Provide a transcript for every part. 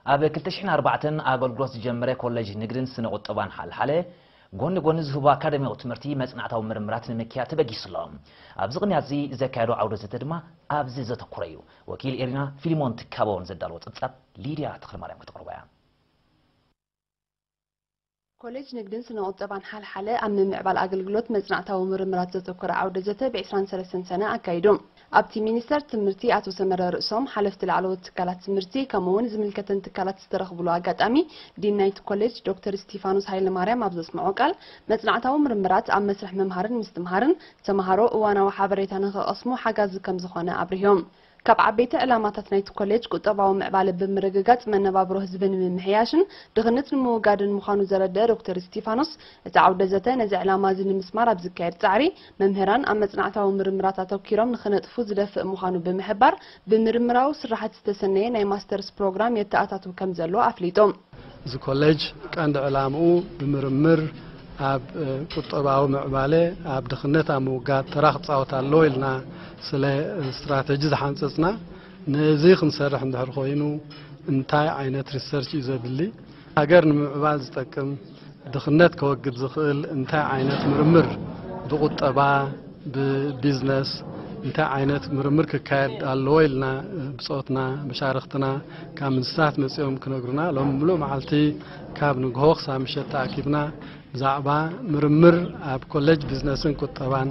ኣብ ክልተ ሽሕን ኣርባዕተን ኣገልግሎት ዝጀመረ ኮሌጅ ንግድን ስነ ቁጠባን ሓልሓለ፣ ጎኒ ጎኒ ዝህቦ ኣካደሚያዊ ትምህርቲ መጽናዕታዊ ምርምራት ንምክያድ ተበጊሱ ኣሎ። ኣብዚ ቅንያት እዚ ዘካየዶ ዓውደ ዘተ ድማ ኣብዚ ዘተኮረ እዩ። ወኪል ኤሪና ፊሊሞን ትካቦን ዘዳለዎ ጸብጻብ ሊድያ ተኽለማርያም ከተቕርቦ እያ። ኮሌጅ ንግድን ስነ ቁጠባን ሓልሓለ ኣብ ምምዕባል ኣገልግሎት መጽናዕታዊ ምርምራት ዘተኮረ ዓውደ ዘተ ብ ዕስራን ሰለስተን ሰነ ኣካይዱ። ኣብቲ ሚኒስተር ትምህርቲ ኣቶ ሰመረ ርእሶም፣ ሓለፍቲ ላዕለዎት ትካላት ትምህርቲ፣ ከምኡ እውን ዝምልከተን ትካላት ዝተረኽብሉ ኣጋጣሚ፣ ዲን ናይቲ ኮሌጅ ዶክተር እስቲፋኖስ ሃይለማርያም ኣብ ዘስምዖ ቃል፣ መጽናዕታዊ ምርምራት ኣብ መስርሕ ምምሃርን ምስትምሃርን ተምሃሮ እዋናዊ ሓበሬታ ንኽቐስሙ ሓጋዚ ከም ዝኾነ ኣብሪሆም። ካብ ዓበይቲ ዕላማታት ናይቲ ኮሌጅ ቁጠባዊ ምዕባለ ብምርግጋጽ መነባብሮ ህዝቢ ንምምሕያሽን ድኽነት ንምውጋድን ምዃኑ ዘረደአ ዶክተር እስቲፋኖስ፣ እቲ ዓውደ ዘተ ነዚ ዕላማ እዚ ንምስማር ኣብ ዝካየድ ጻዕሪ፣ መምህራን ኣብ መጽናዕታዊ ምርምራት ኣተኲሮም ንኽነጥፉ ዝደፍእ ምዃኑ ብምሕባር፣ ብምርምራዊ ስራሓት ዝተሰነየ ናይ ማስተርስ ፕሮግራም የተኣታቱ ከም ዘሎ ኣፍሊጡ። እዚ ኮሌጅ ቀንዲ ዕላምኡ ብምርምር ኣብ ቁጠባዊ ምዕባለ፣ ኣብ ድኽነት ኣብ ምውጋድ ተራ ክጻወት ኣለዎ ኢልና ስለ ስትራተጂ ዝሓንጸጽና፣ ነዚ ክንሰርሕ እንድሕር ኮይኑ እንታይ ዓይነት ሪሰርች እዩ ዘድሊ? ሃገር ንምምዕባል ዝጠቅም፣ ድኽነት ከወግድ ዝኽእል እንታይ ዓይነት ምርምር ብቁጠባ፣ ብቢዝነስ እንታይ ዓይነት ምርምር ክካየድ ኣለዎ ኢልና ብጾትና፣ መሻርኽትና ካብ ሚኒስትራት መጺኦም ክነግሩና፣ ሎም ምሉእ መዓልቲ ካብ ንግሆ ክሳብ ምሸት ተኣኪብና ብዛዕባ ምርምር ኣብ ኮሌጅ ቢዝነስን ቁጠባን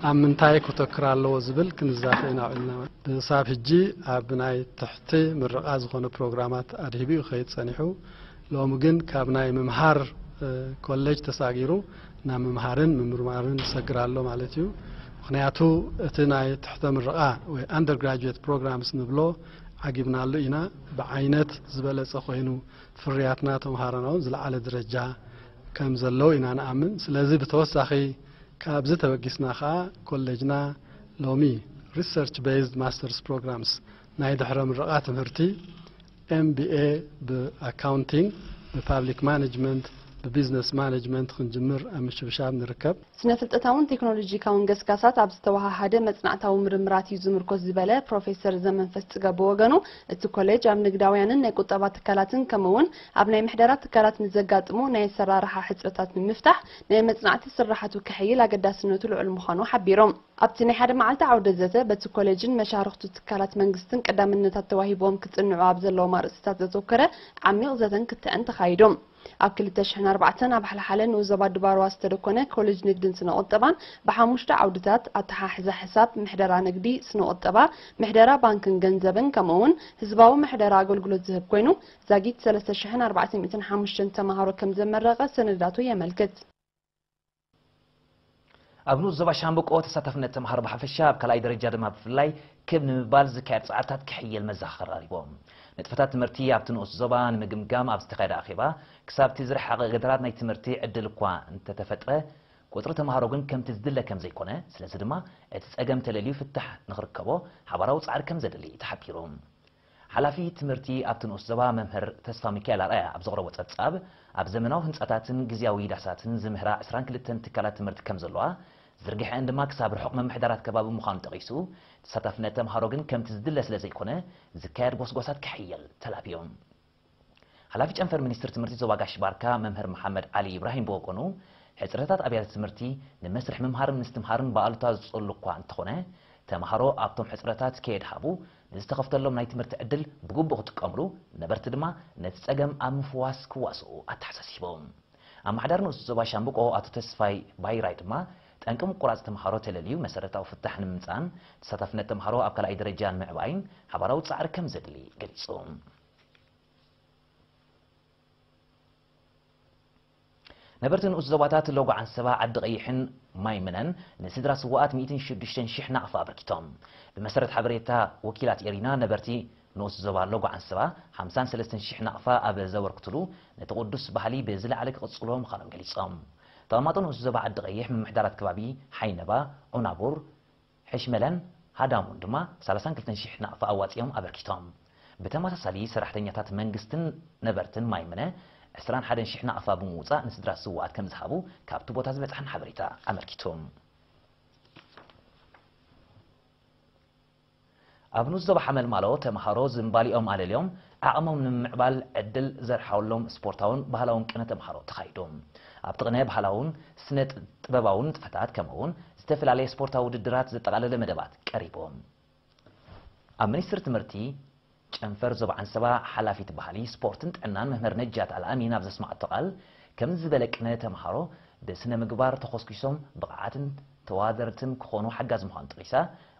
ኣብ ምንታይ ከተኩር ኣለዎ ዝብል ክንዛተ ኢና ውዒልና። ክሳብ ሕጂ ኣብ ናይ ትሕቲ ምረቓ ዝኾነ ፕሮግራማት ኣድሂቡ እዩ ክኸይድ ጸኒሑ። ሎሚ ግን ካብ ናይ ምምሃር ኮሌጅ ተሳጊሩ ናብ ምምሃርን ምምርማርን ይሰግር ኣሎ ማለት እዩ። ምኽንያቱ እቲ ናይ ትሕተ ምረቓ ወይ ኣንደርግራጁዌት ፕሮግራምስ ንብሎ ዓጊብናሉ ኢና። ብዓይነት ዝበለጸ ኮይኑ ፍርያትና ተምሃሮና እውን ዝለዓለ ደረጃ ከም ዘለዉ ኢና ንኣምን። ስለዚ ብተወሳኺ ካብዚ ተበጊስና ከኣ ኮሌጅና ሎሚ ሪሰርች ቤዝድ ማስተርስ ፕሮግራምስ ናይ ድሕረ ምረቓ ትምህርቲ ኤምቢኤ ብኣካውንቲንግ፣ ብፓብሊክ ማኔጅመንት፣ ብቢዝነስ ማኔጅመንት ክንጅምር ኣብ ምሽብሻብ ንርከብ። ስነ ፍልጠታውን ቴክኖሎጂካውን ገስጋሳት ኣብ ዝተወሃሃደ መጽናዕታዊ ምርምራት እዩ ዝምርኮስ ዝበለ ፕሮፌሰር ዘመንፈስ ጽገ ብወገኑ፣ እቲ ኮሌጅ ኣብ ንግዳውያንን ናይ ቁጠባ ትካላትን ከምኡ እውን ኣብ ናይ ምሕደራ ትካላት ንዘጋጥሙ ናይ ኣሰራርሓ ሕጽረታት ንምፍታሕ ናይ መጽናዕቲ ስራሓቱ ከሕይል ኣገዳስነቱ ልዑል ምዃኑ ሓቢሩ። ኣብቲ ናይ ሓደ መዓልቲ ዓውደ ዘተ በቲ ኮሌጅን መሻርኽቱ ትካላት መንግስትን ቀዳምነታት ተዋሂብዎም ክጽንዑ ኣብ ዘለዎም ኣርእስትታት ዘተኮረ ዓሚቕ ዘተን ክትዕን ተኻይዱ። ኣብ ክልተ ሽሕን ኣርባዕተን ኣብ ሓልሓለ ንኡስ ዞባ ድባርዋ ዝተደኮነ ኮሌጅ ንግድን ስነ ቁጠባን ብሓሙሽተ ዓውድታት ኣተሓሕዛ ሕሳብ፣ ምሕደራ ንግዲ፣ ስነ ቁጠባ፣ ምሕደራ ባንክን ገንዘብን ከምኡ እውን ህዝባዊ ምሕደራ ኣገልግሎት ዝህብ ኮይኑ ዛጊት ሰለስተ ሽሕን ኣርባዕተ ሚእትን ሓሙሽተን ተምሃሮ ከም ዘመረቐ ሰነዳቱ የመልክት። ኣብ ንኡስ ዞባ ሻምብቆ ተሳታፍነት ተምሃሮ ብሓፈሻ ኣብ ካልኣይ ደረጃ ድማ ብፍላይ ክብ ንምባል ዝካየድ ጻዕርታት ክሕየል መዘኻኸሪ ቀሪቦም። ንጥፈታት ትምህርቲ ኣብቲ ንኡስ ዞባ ንምግምጋም ኣብ ዝተኻየደ ኣኼባ ክሳብ እቲ ዝረሓቐ ገደራት ናይ ትምህርቲ ዕድል እኳ እንተተፈጥረ ቁጽሪ ተምሃሮ ግን ከምቲ ዝድለ ከም ዘይኮነ፣ ስለዚ ድማ እቲ ጸገም ተለልዩ ፍታሕ ንኽርከቦ ሓባራዊ ጻዕሪ ከም ዘድሊ ተሓቢሩ። ሓላፊ ትምህርቲ ኣብቲ ንኡስ ዞባ መምህር ተስፋ ሚካኤል ኣርኣያ ኣብ ዘቕረቦ ጸብጻብ፣ ኣብ ዘመናዊ ህንጻታትን ግዝያዊ ዳሳትን ዝምህራ ዕስራን ክልተን ትካላት ትምህርቲ ከም ዘለዋ፣ ዝርግሐአን ድማ ክሳብ ርሑቕ ምምሕዳራት ከባቢ ምዃኑ ጠቒሱ፣ ተሳታፍነት ተምሃሮ ግን ከምቲ ዝድለ ስለ ዘይኮነ፣ ዝካየድ ጎስጓሳት ክሕየል ተላብዮም። ሓላፊ ጨንፈር ሚኒስትሪ ትምህርቲ ዞባ ጋሽ ባርካ መምህር መሓመድ ዓሊ ኢብራሂም ብወገኑ፣ ሕጽረታት ኣብያተ ትምህርቲ ንመስርሕ ምምሃርን ምስትምሃርን ብኣሉታ ዝጸሉ እኳ እንተኾነ፣ ተምሃሮ ኣብቶም ሕጽረታት ከየድሃቡ ንዝተኸፍተሎም ናይ ትምህርቲ ዕድል ብግቡእ ክጥቀምሉ፣ ነበርቲ ድማ ነቲ ጸገም ኣብ ምፍዋስ ክዋስኡ ኣተሓሳሲቦም። ኣመሓዳሪ ንኡስ ዞባ ሻምብቆ ኣቶ ተስፋይ ባይራይ ድማ፣ ጠንቂ ምቁራጽ ተምሃሮ ተለልዩ መሰረታዊ ፍታሕ ንምምጻእን ተሳታፍነት ተምሃሮ ኣብ ካልኣይ ደረጃ ንምዕባይን ሓባራዊ ጻዕሪ ከም ዘድሊ ገሊጹ። ነበርቲ ንኡስ ዞባታት ሎጎ ዓንሰባ፣ ዓዲ ቀይሕን ማይ ምነን ንስድራ ስዋኣት ሚእትን ሽዱሽተን ሽሕ ናቕፋ ኣበርኪቶም። ብመሰረት ሓበሬታ ወኪላት ኤሪና፣ ነበርቲ ንኡስ ዞባ ሎጎ ዓንሰባ ሓምሳን ሰለስተን ሽሕ ናቕፋ ኣብ ዘበርክትሉ፣ ነቲ ቅዱስ ባህሊ ብዝለዓለ ክቕጽልዎ ምዃኖም ገሊጾም። ተቐማጦ ንኡስ ዞባ ዓዲ ቀይሕ፣ ምምሕዳራት ከባቢ ሓይነባ፣ ዑናቡር፣ ሕሽመለን ሃዳሙን ድማ ሰላሳን ክልተን ሽሕ ናቕፋ ኣዋጺኦም ኣበርኪቶም። ብተመሳሳሊ፣ ሰራሕተኛታት መንግስትን ነበርትን ማይ ምነ ዕስራን ሓደን ሽሕ ናቕፋ ብምውጻእ ንስድራ ስውኣት ከም ዝሃቡ ካብቲ ቦታ ዝበጽሐን ሓበሬታ ኣመልኪቱ። ኣብ ንኡስ ዞባ ሓመልማሎ፣ ተምሃሮ ዝምባሊኦም ኣለልዮም ዓቕሞም ንምምዕባል ዕድል ዘርሓወሎም ስፖርታውን ባህላውን ቅነ ተምሃሮ ተኻይዱ። ኣብቲ ቅነ ባህላውን ስነ ጥበባውን ንጥፈታት ከምኡ እውን ዝተፈላለየ ስፖርታዊ ውድድራት ዘጠቓለለ መደባት ቀሪቡ። ኣብ ሚኒስትሪ ትምህርቲ ጨንፈር ዞባ ዓንሰባ ሓላፊት ባህሊ፣ ስፖርትን ጥዕናን መምህር ነጃት ኣልኣሚን ኣብ ዘስማዓቶ ቃል፣ ከምዚ ዝበለ ቅነ ተምሃሮ ብስነ ምግባር ተኾስኪሶም ብቕዓትን ተዋደርትን ክኾኑ ሓጋዚ ምዃኑ ጠቒሳ፣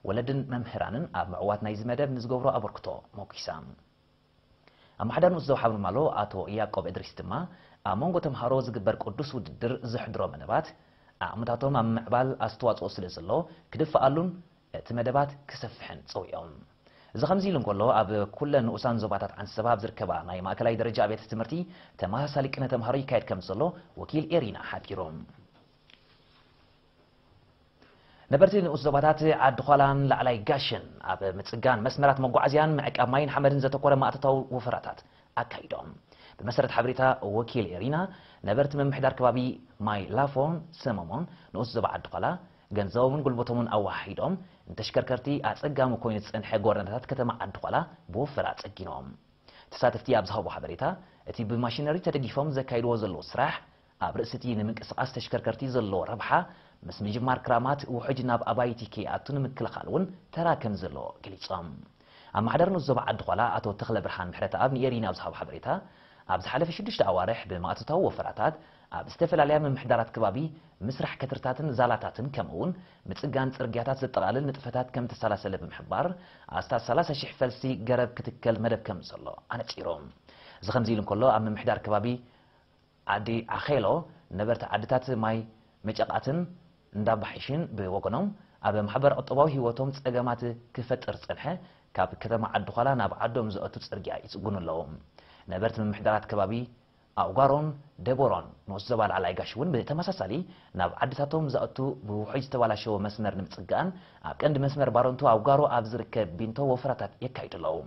ወለድን መምህራንን ኣብ ምዕዋት ናይዚ መደብ ንዝገብሮ ኣበርክቶ ሞጒሳ። ኣመሓዳሪ ንኡስ ዞባ ሓምር ማሎ ኣቶ ያዕቆብ እድሪስ ድማ፣ ኣብ መንጎ ተምሃሮ ዝግበር ቅዱስ ውድድር ዘሕድሮ መደባት፣ ዓቕምታቶም ኣብ ምምዕባል ኣስተዋጽኦ ስለ ዘሎ፣ ክድፈኣሉን እቲ መደባት ክሰፍሕን ጸዊዖም። እዚ ከምዚ ኢሉ እንከሎ፣ ኣብ ኩለን ንኡሳን ዞባታት ዓንሰባ ኣብ ዝርከባ ናይ ማእከላይ ደረጃ ኣብያተ ትምህርቲ ተመሳሳሊ ቅነ ተምሃሮ ይካየድ ከም ዘሎ ወኪል ኤሪና ሓቢሩ። ነበርቲ ንኡስ ዞባታት ዓዲ ዃላን ላዕላይ ጋሽን ኣብ ምጽጋን መስመራት መጓዓዝያን ምዕቃብ ማይን ሓመድን ዘተኮረ ማእቶታዊ ወፈራታት ኣካይዶም። ብመሰረት ሓበሬታ ወኪል ኤሪና፣ ነበርቲ ምምሕዳር ከባቢ ማይ ላፎን ሰመሞን ንኡስ ዞባ ዓዲ ዃላ፣ ገንዘቦምን ጉልበቶምን ኣወሃሂዶም፣ ንተሽከርከርቲ ኣጸጋሚ ኮይኑ ዝጸንሐ ጎደናታት ከተማ ዓዲ ዃላ ብወፈራ ኣጸጊኖም። ተሳተፍቲ ኣብ ዝሃቦ ሓበሬታ፣ እቲ ብማሽነሪ ተደጊፎም ዘካይድዎ ዘለዉ ስራሕ፣ ኣብ ርእሲ እቲ ንምንቅስቓስ ተሽከርከርቲ ዘለዎ ረብሓ፣ ምስ ምጅማር ክራማት ውሑጅ ናብ ኣባይቲ ከይኣቱ ንምክልኻል እውን ተራ ከም ዘለዎ ገሊጾም። ኣመሓዳሪ ንኡስ ዞባ ዓዲ ዃላ ኣቶ ተኽለ ብርሃን ምሕረተኣብ ንኤሪና ኣብ ዝሃቦ ሓበሬታ፣ ኣብ ዝሓለፈ ሽዱሽተ ኣዋርሕ ብማእቶታዊ ወፈራታት ኣብ ዝተፈላለያ ምምሕዳራት ከባቢ ምስራሕ ከትርታትን ዛላታትን ከምኡ እውን ምጽጋን ጽርግያታት ዘጠቓልል ንጥፈታት ከም እተሰላሰለ ብምሕባር፣ ኣስታት ሰላሳ ሽሕ ፈልሲ ገረብ ክትከል መደብ ከም ዘሎ ኣነጺሩ። እዚ ከምዚ ኢሉ እንከሎ፣ ኣብ ምምሕዳር ከባቢ ዓዲ ዓኼሎ ነበርቲ ዓድታት ማይ መጨቓትን እንዳባሒሽን ብወገኖም፣ ኣብ ማሕበረ ቁጠባዊ ህይወቶም ጸገማት ክፈጥር ዝጸንሐ ካብ ከተማ ዓዲ ዃላ ናብ ዓዶም ዘእቱ ጽርግያ ይጽግኑ ኣለዉ። ነበርቲ ምምሕዳራት ከባቢ ኣውጋሮን ደቦሮን ንኡስ ዞባ ላዕላይ ጋሽ እውን ብተመሳሳሊ ናብ ዓድታቶም ዘእቱ ብውሑጅ ዝተባላሸወ መስመር ንምጽጋን ኣብ ቀንዲ መስመር ባረንቱ ኣውጋሮ ኣብ ዝርከብ ቢንቶ ወፈራታት የካይዱ ኣለዉ።